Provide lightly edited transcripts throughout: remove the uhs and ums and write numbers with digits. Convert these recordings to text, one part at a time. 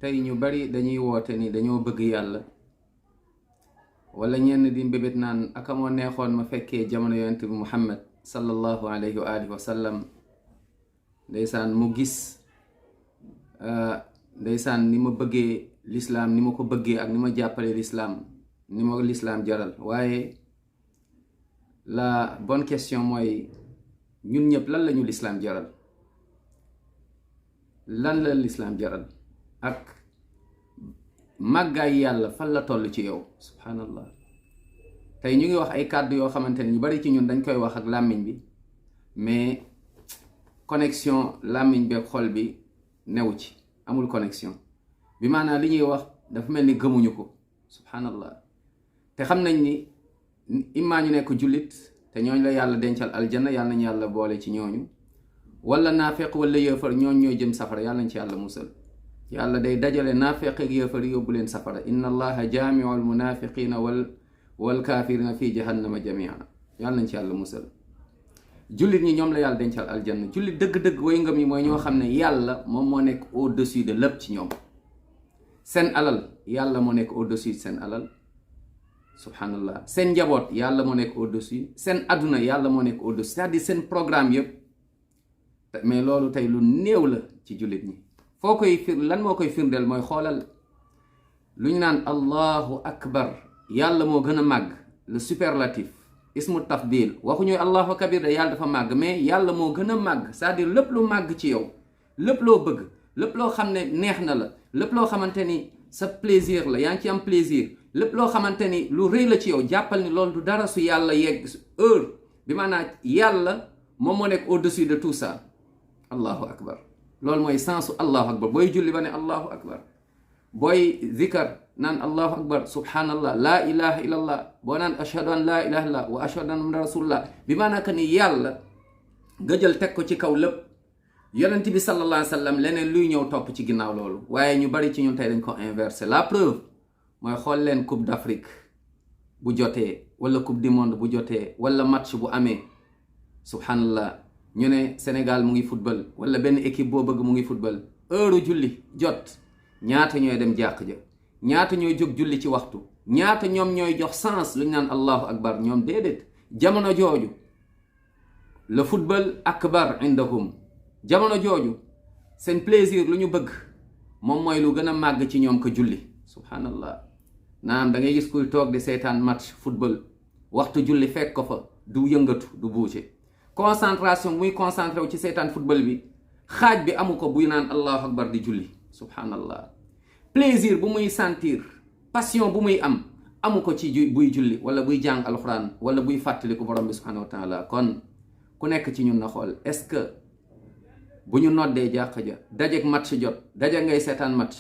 tey ñu bari dañuy woote ni dañoo bëgg yàlla wala ñenn di mbébét naan aka moo neexoon ma fekkee jamono yonent bi Muhammad sallallahu alayhi wa alihi wa sallam ndeysaan mu gis ndeysaan ni ma bëggee lislaam ni ma ko bëggee ak ni ma jàppale lislaam ni ma lislaam jaral. waaye la bonne question mooy ñun ñëpp lan lañu lislaam jaral, lan la lislaam jaral ak màggaay yàlla fan la toll ci yow. subhanallah, tey ñu ngi wax ay kàddu yoo xamante ne ñu bari ci ñun dañ koy wax ak làmmiñ bi, mais connexion làmmiñ beeg xol bi new ci, amul connexion bi maanaam li ñuy wax dafa mel ni gëmuñu ko. subhanallah, te xam nañ ni immaa ñu nekk jullit te ñooñ la yàlla dencal aljanna, yàlla nañu yàlla boole ci ñooñu, wala naafeq wala yëfar ñooñ ñooy jëm safara, yàlla nañ ci yàlla musal. yàlla day dajale naafeq ak yëfar yóbbu leen safara. inna allaha jaamiu al munafiqina wal kaafirina fi jahannama jamia, yàlla nañ ci yàlla musal. jullit ñi ñoom la yàlla dencal aljanna. jullit dëgg-dëgg way ngëm yi mooy ñoo xam ne yàlla moom moo nekk au-dessus de lépp ci ñoom. seen alal yàlla moo nekk au-dessus seen alal, subhanallah. seen njaboot yàlla moo nekk au-dessus, seen adduna yàlla moo nekk au-dessus, c'est-à-dire seen programme yëpp. mais loolu tey lu néew la ci jullit ñi. foo koy lan moo koy firndeel mooy xoolal lu ñu naan allahu akbar, yàlla moo gën a màgg, le superlatif, ismu tafdil. waxuñu allahu kabir de yàlla dafa màgg, mais yàlla moo gën a màgg, c'est-à-dire lépp lu màgg ci yow, lépp loo bëgg, lépp loo xam ne neex na la, lépp loo xamante ni sa plaisir la, yaa ngi ci am plaisir, lépp loo xamante ni lu rëy la ci yow, jàppal ni loolu du dara su yàlla yegg heure bi maanaam yàlla moom moo nekk au-dessus de tout ça. allahu akbar, loolu mooy sensu allahu akbar. booy julli ba ne allahu akbar, booy zikar naan allahu akbar, subhanallah, laa ilaha illallah, boo naan ashhadu an laa ilaha illallah wa ashhadu anna rasulullah, bi maanaam que ni yàlla nga jël teg ko ci kaw lépp. yonent bi sallallahu alayhi wa sallam leneen luy ñëw topp ci ginnaaw loolu. waaye ñu bari ci ñun tey dañ ko inversé. la preuve mooy xool leen coupe d'Afrique bu jotee, wala coupe du monde bu jotee, wala match bu amee, subhanallah, ñu ne Sénégal mu ngi football wala benn équipe boo bëgg mu ngi football, heure julli jot, ñaata ñooy dem jàkk ja, ñaata ñooy jóg julli ci waxtu, ñaata ñoom ñooy jox sens lu ñu naan allahu akbar. ñoom déedéet. jamono jooju le football akbar indahum, jamono jooju seen plaisir lu ñu bëgg moom mooy lu gën a màgg ci ñoom ko julli. subhanallah, naam da ngay gis kuy toog di seetaan match football, waxtu julli fekk ko fa, du yëngatu, du bouger. concentration muy concentré wu ci seetaan football bi, xaaj bi amu ko buy naan allahu akbar di julli. subhanallah, plaisir bu muy sentir, passion bu muy am, amu ko ci buy julli wala buy jàng alxuraan wala buy fàttaliku borom bi subhanahu wa taala. kon ku nekk ci ñun na xool, est-ce que bu ñu noddee jàkk ja, dajeeg match jot, dajeeg ngay seetaan match,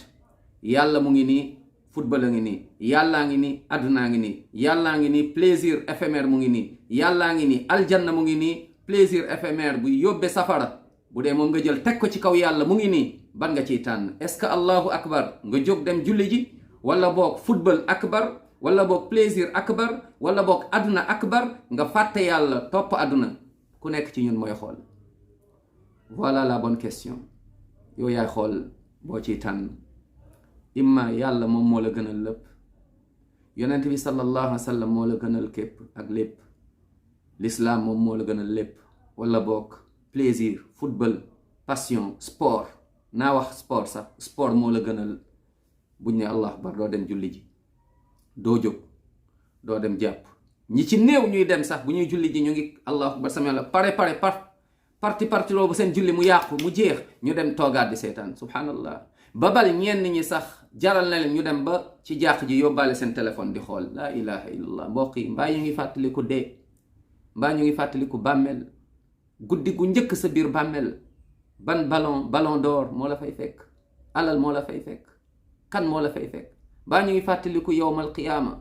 yàlla mu ngi nii, football a ngi nii, yàllaa ngi nii, addunaa ngi nii, yàllaa ngi nii, plaisir éphémère mu ngi nii, yàllaa ngi nii, aljanna mu ngi nii, plaisir éphémère bu yóbbe safara, bu dee moom nga jël teg ko ci kaw yàlla mu ngi nii, ban nga ciy tànn? est-ce que allahu akbar nga jóg dem julli ji, wala boog football akbar, wala boog plaisir akbar, wala boog adduna akbar, nga fàtte yàlla topp adduna? ku nekk ci ñun mooy xool. voilà la bonne question. yow yaay xool boo ciy tànn. imma yàlla moom moo la gënal lépp, yonent bi sallallahu alayhi wa sallam moo la gënal képp ak lépp, l'islam moom moo la gënal lépp, wala boog plaisir, football, passion, sport. naa wax sport sax, sport moo la gënal. buñ ne allah akbar doo dem julli ji, doo jóg, doo dem jàpp. ñi ci néew ñuy dem sax bu ñuy julli ji ñu ngi allahu akbar sama la pare parti loo bu seen julli mu yàqu mu jeex, ñu dem toogaat di seetaan. subhanallah, babal ñenn ñi sax jaral na leen ñu dem ba ci jàq ji yóbbaale seen téléphone di xool. laa ilaha illallah. mbokk yi, mbaa ñu ngi fàttaliku dee, mbaa ñu ngi fàttaliku bàmmeel, guddi gu njëkk sa biir bàmmeel, ban ballon d'or moo la fay fekk, alal moo la fay fekk, kan moo la fay fekk. mbaa ñu ngi fàttaliku yowmal qiyaama,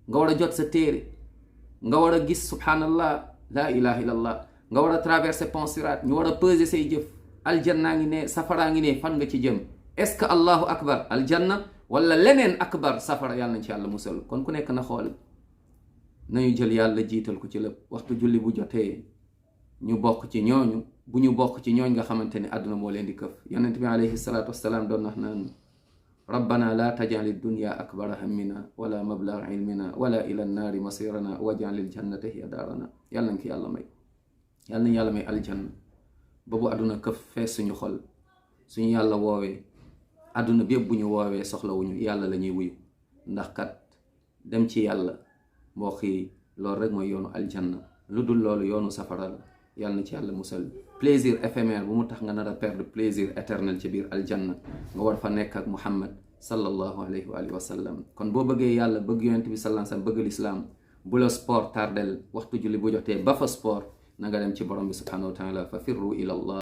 nga war a jot sa téere, nga war a gis subhanallah, laa ilaha illallah, nga war a traverser pont Sirat, ñu war a peser say jëf, aljanna ngi ne, safaraa ngi ne, fan nga ci jëm? est-ce que allahu akbar aljanna wala leneen akbar safara? yàlla nañ ci yàlla musal. kon ku nekk na xool, nañu jël yàlla jiital ko ci lépp. waxtu julli bu jotee ñu bokk ci ñooñu, bu ñu bokk ci ñooñ nga xamante ne àdduna moo leen di këf. yonent bi alayhi salaatu wassalaam doon wax naan rabbana la taj'al ad-dunya akbara hammina wala mablagha ilmina wala ila an-nari masirana waj'al al-jannata hiya darana. yàlla nañ ko yàlla may, yàlla nañ yàlla may aljanna boobu àdduna këf fees suñu xol. suñu yàlla woowee àdduna bi yëpp bu ñu woowee soxlawuñu, yàlla la ñuy wuyu, ndax kat dem ci yàlla mbokk yi loolu rek mooy yoonu aljanna. lu dul loolu yoonu safara la. yàlla na ci yàlla musal. plaisir éphémère bu mu tax nga nar a perdre plaisir éternel ci biir aljanna, nga war fa nekk ak Muhammad sallallahu alayhi wa sallam. kon boo bëggee yàlla bëgg yonent bi sallallahu alayhi wa sallam bëgg lislaam, bu la sport tardel waxtu julli bu jotee ba fa sport, na nga dem ci borom bi subhanahu wa taala fa firru ila allah.